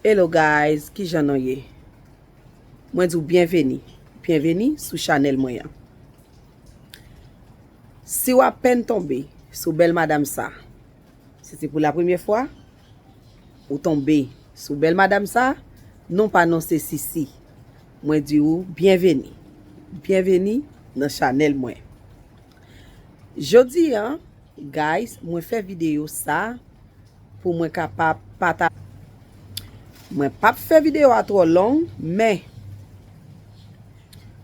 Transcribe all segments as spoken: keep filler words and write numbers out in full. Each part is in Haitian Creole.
Hello guys, kijan nou ye? Mwen di w byenveni, byenveni sou chanèl mwen an. Si w apèn tonbe sou bèl madanm sa, si se pou la premyè fwa ou tonbe sou bèl madanm sa, non pa non se Sisi. Mwen di w byenveni, byenveni nan chanèl mwen. Jodi a, guys, mwen fè videyo sa pou mwen kapab pata-, mwen p ap fè videyo a twò long, men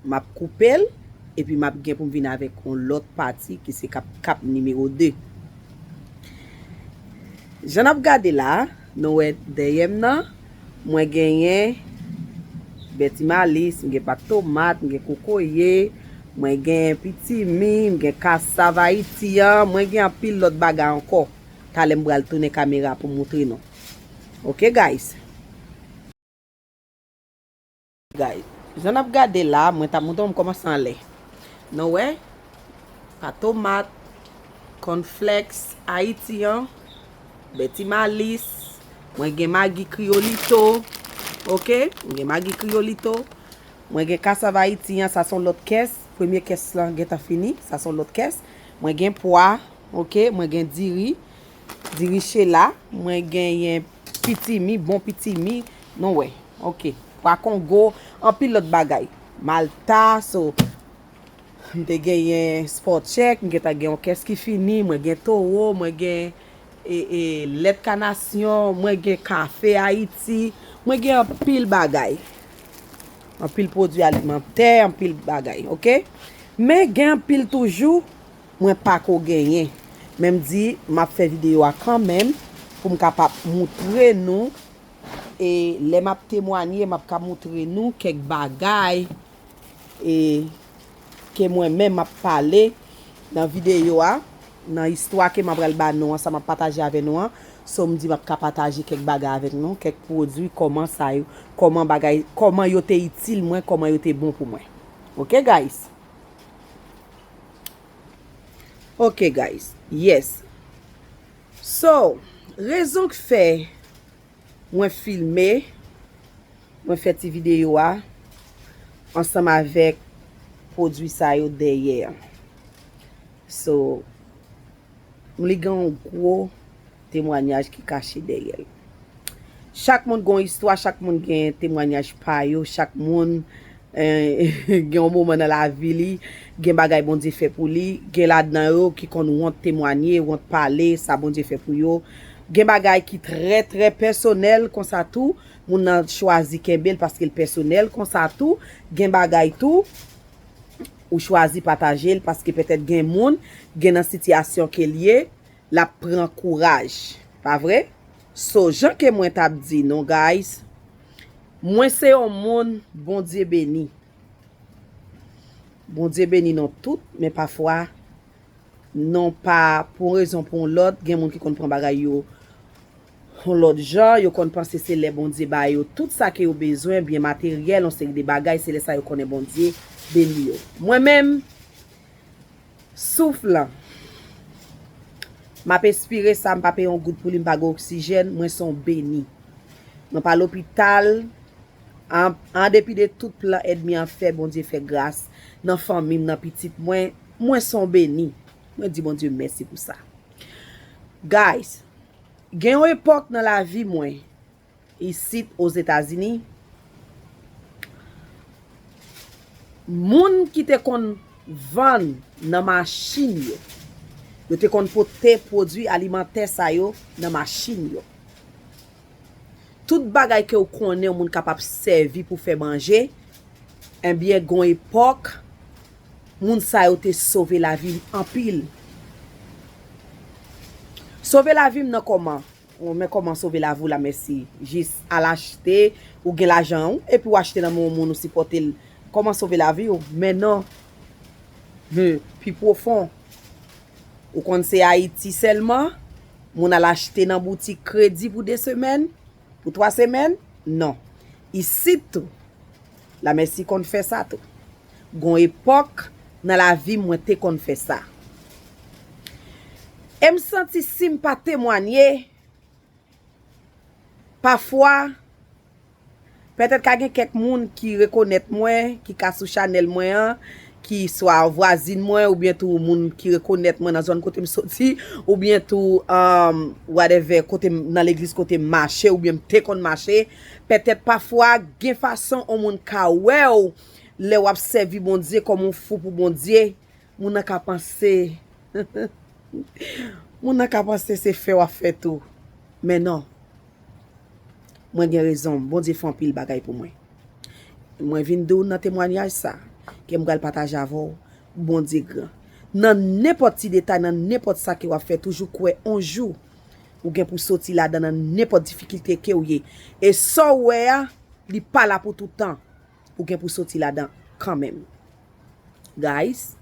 m ap koupe l, epi m ap gen pou m vin avèk yon lòt pati ki se kap, kap nimewo de. Jan n ap gade la, nou wè dèyè m nan, mwen genyen bèti malis, m gen pat tomat, m gen kokoye, mwen gen pitimi, m gen kasav Ayiti an, mwen gen anpil lòt bagay ankò. Talè m pral tounen kamera pou m moutre nou. Ok, guys? Guys, jan n ap gade la, mwen t ap moutre nou, m kòmanse anlè. Nou wè? Pat tomat, kònflèks Ayiti an, bèti malis, mwen gen magi kriyolito, ok? Mwen gen magi kriyolito, mwen gen kasav Ayiti an, sa se yon lòt kès, premye kès lan gentan fini, sa se yon lòt kès. Mwen gen pwa, ok? Mwen gen diri, diri chela, mwen genyen pitimi, bon pitimi, nou wè, ok. Pwa kongo, anpil lòt bagay. Malta, so, m te genyen sport check, m gentan gen yon kès ki fini, mwen gen towo, mwen gen e, e, lèt kanasyon, mwen gen kafe Ayiti, mwen gen anpil bagay. Anpil pwodui alimantè, anpil bagay, ok? Men gen anpil toujou, mwen pako genyen. Men m di, m ap fè videyo a kanmenm pou m kapab moutre nou. E lè m ap temwanye, m ap ka moutre nou kèk bagay e ke mwen menm m ap pale nan videyo a, nan istwa ke m ap pral ba nou an, sa m ap pataje avè nou an. So m di m ap ka pataje kèk bagay avèk nou, kèk pwodui, kòman sa yo, kòman bagay, kòman yo te itil mwen, kòman yo te bon pou mwen. Ok, guys? Ok, guys. Yes. So, rezon k fè mwen filme, mwen fè ti videyo a ansanm avèk pwodui sa yo dèyè an. So, m li gen yon gwo temwanyaj ki kache dèyè l. Chak moun gen yon istwa, chak moun gen temwanyaj pa yo, chak moun, eh, gen yon moman nan lavi li, gen bagay Bondye fè pou li, gen ladan yo ki konn wont temwanye, wont pale sa Bondye fè pou yo. Gen bagay ki trè, trè pèsonèl konsa tou, moun nan chwazi kenbe l paske l pèsonèl konsa tou. Gen bagay tou, ou chwazi pataje l paske petèt gen moun, gen nan sitiyasyon ke l ye, l ap pran kouraj. Pa vre? So, jan ke mwen t ap di nou, guys, mwen se yon moun Bondye beni. Bondye beni nou tout, men pafwa, non pa pou yon rezon, pou yon lòt, gen moun ki konn pran bagay yo yon lòt jan, yo konn panse se lè Bondye ba yo tout sa ke yo bezwen, byen materyèl, yon seri de bagay, se lè sa yo konnen Bondye beni yo. Mwen menm, souf lan, m ap espire sa, m pa peye yon goud pou li, m pa gen oksijèn, mwen se yon beni. Mwen pa lopital, an, an depi de tout plan ènmi an fè, Bondye fè gras nan fanmi m, nan pitit mwen, mwen se yon beni. Mwen di Bondye mèsi pou sa. Guys, gen yon epòk nan lavi mwen, isit Ozetazini, moun ki te konn vann nan machin yo, yo te konn pote pwodui alimantè sa yo nan machin yo. Tout bagay ke w konnen yon moun kapab sèvi pou fè manje, ebyen, gon epòk, moun sa yo te sove lavi m anpil. Sove lavi m nan kòman? Bon, men kòman sove lavi w la, mèsi. Jis al achte, ou gen lajan w, epi w achte nan men yon moun, ou sipòte l. Kòman sove lavi w? Men non. Hmm, pi pwofon. Ou konn se Ayiti sèlman, moun al achte nan boutik kredi pou de semèn, pou twa semèn? Non. Isit tou, Lamèsi konn fè sa tou. Gon epòk nan lavi m, mwen te konn fè sa. E m santi si m pa temwanye, pafwa, Petèt ka gen kèk moun ki rekonèt mwen, ki ka sou chanèl mwen an, ki swa vwazin mwen, oubyen tou moun ki rekonèt mwen nan zòn kote m soti, oubyen tou, um, whatever, kote m, nan legliz kote m mache, oubyen m te konn mache. Petèt pafwa, gen fason yon moun ka wè w lè w ap sèvi Bondye kòm yon fou pou Bondye. Moun nan ka panse, moun nan ka panse se fè w ap fè tou. Men non. Mwen gen rezon m. Bondye fè anpil bagay pou mwen. Mwen vin di w nan temwanyaj sa, ke m pral pataje avè w, Bondye gran. Nan nenpòt ti detay, nan nenpòt sa ke w ap fè, toujou kwè on jou, ou gen pou soti ladan nan nenpòt difikilte ke w ye. E sa w wè a, li pa la pou tout tan. Ou gen pou soti ladan kanmenm. Guys,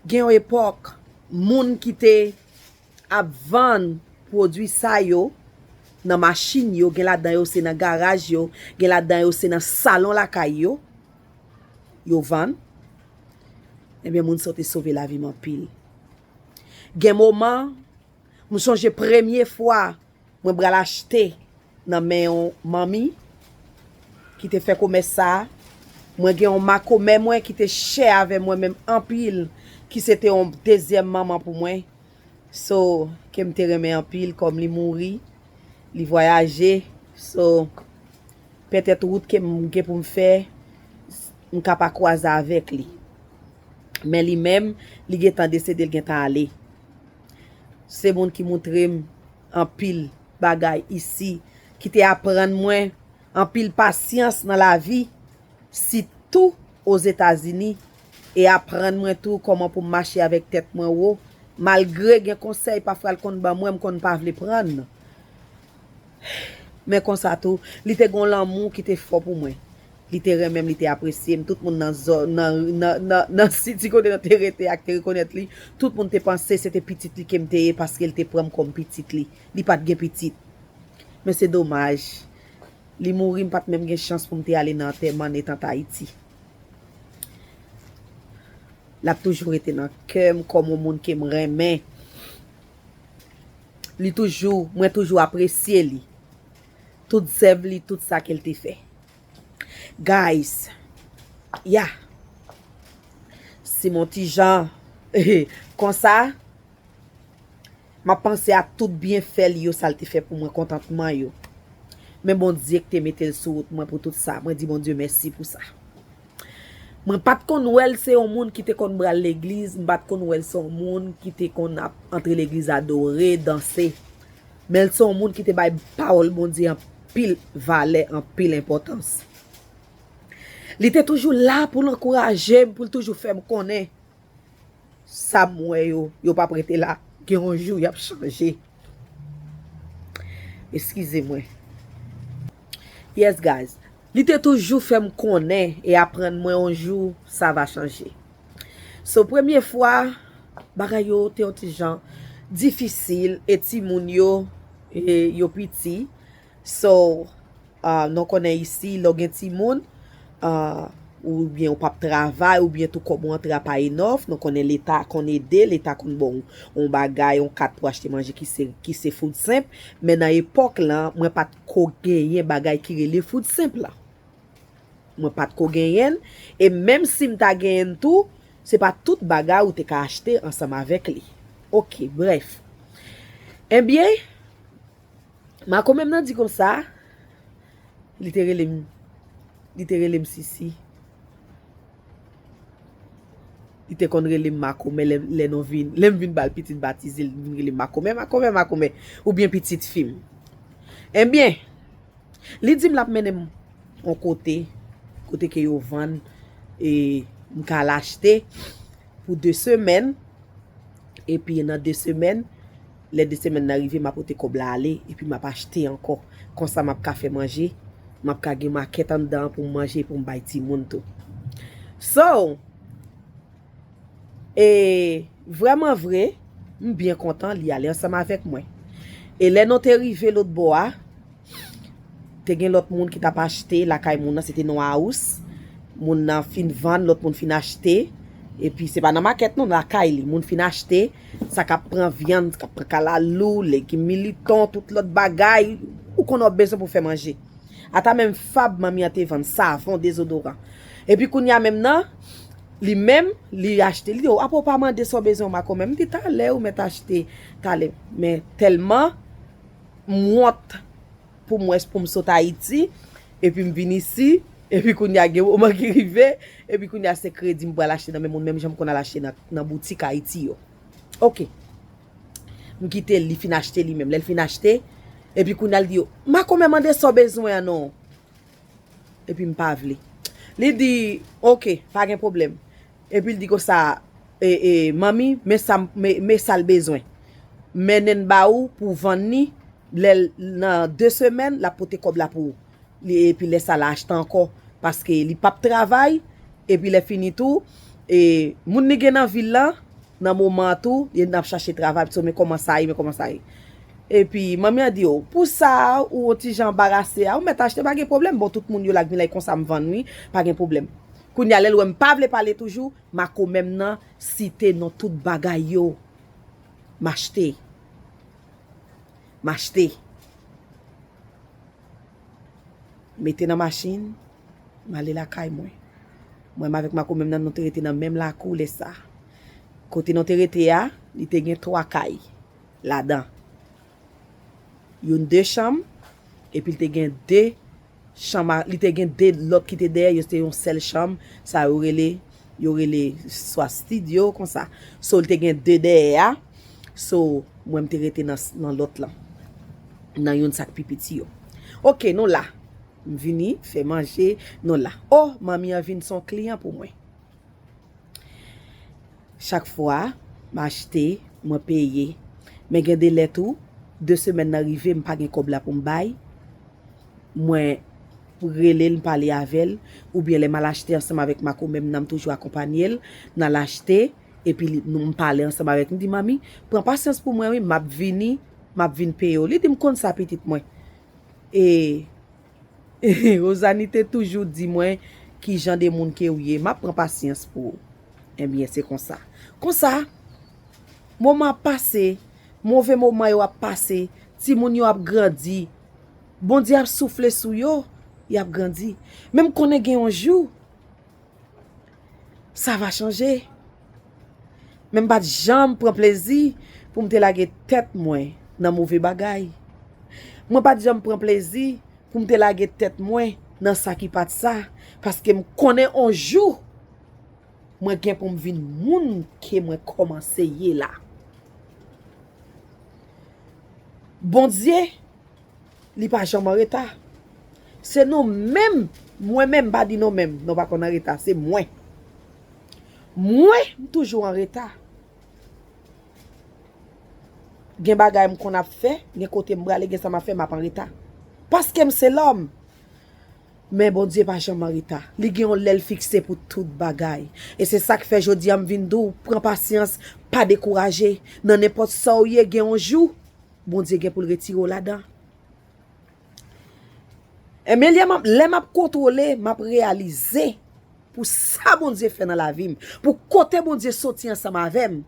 gen yon epòk, moun ki te ap vann pwodui sa yo nan machin yo, gen ladan yo se nan garaj yo, gen ladan yo se nan salon lakay yo, yo vann. Ebyen, moun sa yo te sove lavi m anpil. Gen moman, m sonje premye fwa mwen pral achte nan men yon manmi ki te fè komès sa a. Mwen gen yon makomè mwen ki te chè avè mwen menm anpil, ki se te yon dezyèm manman pou mwen. So, ke m te renmen anpil, kòm li mouri, li vwayaje. So, petèt wout ke m gen pou m fè, m ka pa kwaze avèk li. Men li menm, li gentan desede, l gentan ale. Se moun ki montre m anpil bagay isi, ki te aprann mwen anpil pasyans nan lavi, sitou Ozetazini, e aprann mwen tou kòman pou m mache avèk tèt mwen wo, malgre gen konsèy pafwa l konn ban mwen, m konn pa vle pran. Men konsa tou, li te gon lanmou ki te fò pou mwen. Li te renmen m, li te apresye m. Tout moun nan zòn, nan, nan, nan, nan siti kote nou te rete ak te rekonèt li. Tout moun te panse se te pitit li ke m te ye paske l te pran m kòm pitit li. Li pa t gen pitit. Men se domaj. Li mouri, m pa t menm gen chans pou m te ale nan antèman an etan Ayiti. L ap toujou rete nan kè m kòm yon moun ke m renmen. Li toujou, mwen toujou apresye li. Tout zèv li, tout sa ke l te fè. Guys, ya. Si m on ti jan konsa, m ap panse a tout byenfè li yo, sa l te fè pou mwen, kontantman yo. Men Bondye ki te mete l sou wout mwen pou tout sa. Mwen di Bondye mèsi pou sa. Mwen pa t konn wè l se yon moun ki te konn pral legliz, m pa t konn wè l se yon moun ki te konn ap antre legliz adore, danse. Men l se yon moun ki te bay pawòl Bondye anpil valè, anpil enpòtans. Li te toujou la pou l ankouraje m, pou l toujou fè m konnen sa m wè yo, yo p ap rete la. Gen yon jou, y ap chanje. Eskize mwen. Yes, guys. Li te toujou fè m konnen e aprann mwen yon jou, sa va chanje. So, premye fwa, bagay yo te yon ti jan difisil e timoun yo, e yo piti. So, ah, nou konnen isi, lè w gen timoun, ah, oubyen ou p ap travay, oubyen tou kòb ou antre a pa enòf, nou konnen Leta konn ede, Leta konn ba w yon bagay, yon kat pou achte manje ki se, ki se food stamp, men nan epòk lan, mwen pa t ko genyen bagay ki rele food stamp lan. Mwen pa t ko genyen l, e menm si m ta genyen l tou, se pa tout bagay ou te ka achte ansanm avèk li. Oke, brèf. Ebyen, makomè m nan di konsa, li te rele m, li te rele m Sisi. Li te konn rele m makomè lè, lè nou vin, lè m vin ba l pitit batize, li vin rele m makomè, makomè, makomè, oubyen pitit fi m. Ebyen, li di m l ap mennen m yon kote, kote ke yo vann, e m ka al achte pou de semèn, epi nan de semèn, lè de semèn nan rive, m a pote kòb la ale, epi m ap achte ankò. Konsa, m ap ka fè manje, m ap ka gen makèt anndan an pou m manje, pou m bay timoun tou. So, e vrèman vre, m byen kontan li ale ansanm avèk mwen. E lè nou te rive lòt bò a, te gen lòt moun ki t ap achte lakay moun nan, se te yon house. Moun nan fin vann, lòt moun fin achte. Epi se pa nan makèt non, lakay li. Moun fin achte, sa k ap pran vyann, sa k ap pran kalalou, legim militon, tout lòt bagay ou konnen w ap bezwen pou fè manje. Ata menm fab manmi an te vann, savon, dezodoran. Epi kounye a menm nan, li menm, li achte, li di, "O, apa w pa mande sa w bezwen makomè?" M di, "Talè, ou mèt achte, talè." Men tèlman m wont pou m wè, pou m sot Ayiti, epi m vin isi, epi kounye a gen moman ki rive, epi kounye a se kredi m pral achte nan men moun, menm jan m konn al achte nan, nan boutik Ayiti yo. Oke. M kite l, li fin achte li menm. Lè l fin achte, epi kounye a l di yo, "Makomè mande sa w bezwen an non." Epi m pa vle. Li di, "Oke, pa gen pwoblèm." Epi l di konsa, "E, e, manmi, men sa, men, men sa l bezwen. Mennen l ba ou pou w vann li, lè l, nan de semèn, l ap pote kòb la pou ou." Li, epi lè sa l achte ankò, paske li p ap travay, epi lè fini tou, e, moun li gen nan vil lan, nan moman an tou, y ap chache travay, so men kòman sa ye, men kòman sa ye. Epi manmi an di, "O, pou sa, ou yon ti jan anbarase a, ou mèt achte, pa gen pwoblèm. Bon, tout moun yo la k vin la, e konsa m vann wi, pa gen pwoblèm." Kounye a, lè l wè m pa vle pale toujou, makomè m nan site non tout bagay yo. M achte. M achte. Mete nan machin, m ale lakay mwen. Mwen m avèk makomè m nan, nou te rete nan menm lakou lè sa. Kote nou te rete a, li te gen twa kay ladan. Youn de chanm, epi l te gen de chanm, a- li te gen de lòt ki te dèyè, yo se te yon sèl chanm, sa yo rele, yo rele swa studio, konsa. So, li te gen de dèyè a, so, mwen m te rete nan, nan lòt lan, nan youn sa k pi piti yo. Oke, nou la. M vini, fè manje, nou la. O, manmi an vin se yon kliyan pou mwen. Chak fwa, m achte, mwen peye. Men gen de lè tou, de semèn nan rive, m pa gen kòb la pou m bay. Mwen rele l, m pale avè l, oubyen lè m al achte ansanm avèk makomè m nan, m toujou akonpanye l, n al achte, epi li, nou, m pale ansanm avèk li, m di, "Manmi, pran pasyans pou mwen, wi, m ap vini, m ap vin peye w." Li di, "M konn sa, pitit mwen." E Rosanie te toujou di mwen ki jan de moun ke w ye, m ap pran pasyans pou ou. Ebyen, se konsa. Konsa, moman ap pase, move moman yo ap pase, timoun yo ap grandi, Bondye ap soufle sou yo, y ap grandi. Men m konnen gen yon jou, sa va chanje. Men m pa t janm pran plezi pou m te lage tèt mwen nan move bagay. Mwen pa t janm pran plezi pou m te lage tèt mwen nan sa ki pa t sa, paske m konnen on jou, mwen gen pou m vin moun ke mwen kòmanse ye la. Bondye, li pa janm an reta. Se nou menm, mwen menm, m pa di nou menm, nou pa konn an reta, se mwen. Mwen, m toujou an reta. Gen bagay m konn ap fè, gen kote m prale, gen sa m ap fè, m ap an reta. Paske m se lòm. Men Bondye pa janm an reta. Li gen yon lè l fikse pou tout bagay. E se sa k fè jodi a m vin di w, pran pasyans, pa dekouraje. Nan nenpòt sa w ye, gen yon jou, Bondye gen pou l retire w ladan. Ebyen, lè m ap, lè m ap kontwole, m ap reyalize pou sa Bondye fè nan lavi m, pou kote Bondye soti ansanm avè m.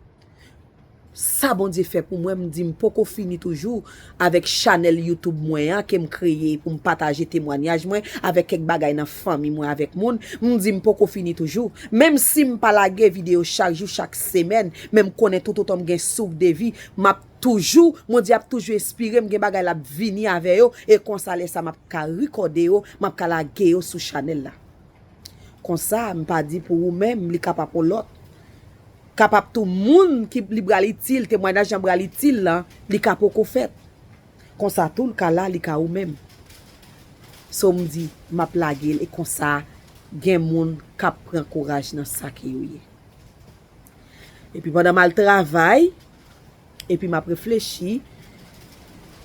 Sa Bondye fè pou mwen, m di m poko fini toujou avèk chanèl YouTube mwen an ke m kreye pou m pataje temwanyaj mwen avèk kèk bagay nan fanmi mwen avèk moun. M di m poko fini toujou. Menm si m pa lage videyo chak jou, chak semèn, men m konnen toutotan m gen souf de vi, m ap toujou, Bondye ap toujou enspire m, gen bagay l ap vini avè yo, e konsa lè sa m ap ka rekòde yo, m ap ka lage yo sou chanèl la. Konsa, m pa di pou ou menm, li kapab pou lòt. Kapab tou moun ki li pral itil, temwayaj lan pral itil lan, li ka poko fèt. Konsa tou l ka la, li ka ou menm. So m di, m ap lage l, e konsa, gen moun k ap pran kouraj nan sa ke yo ye. Epi pandan m al travay, epi m ap reflechi,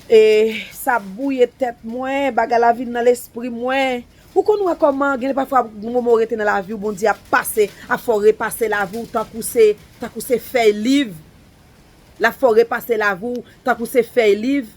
e sa ap bwouye tèt mwen, bagay la vin nan lespri mwen. Ou konn wè kòman, gen de pafwa, gen moman w rete nan lavi w, Bondye ap pase, ap fè w repase lavi w tankou se, tankou se fèy liv. L ap fè w repase lavi w tankou se fèy liv.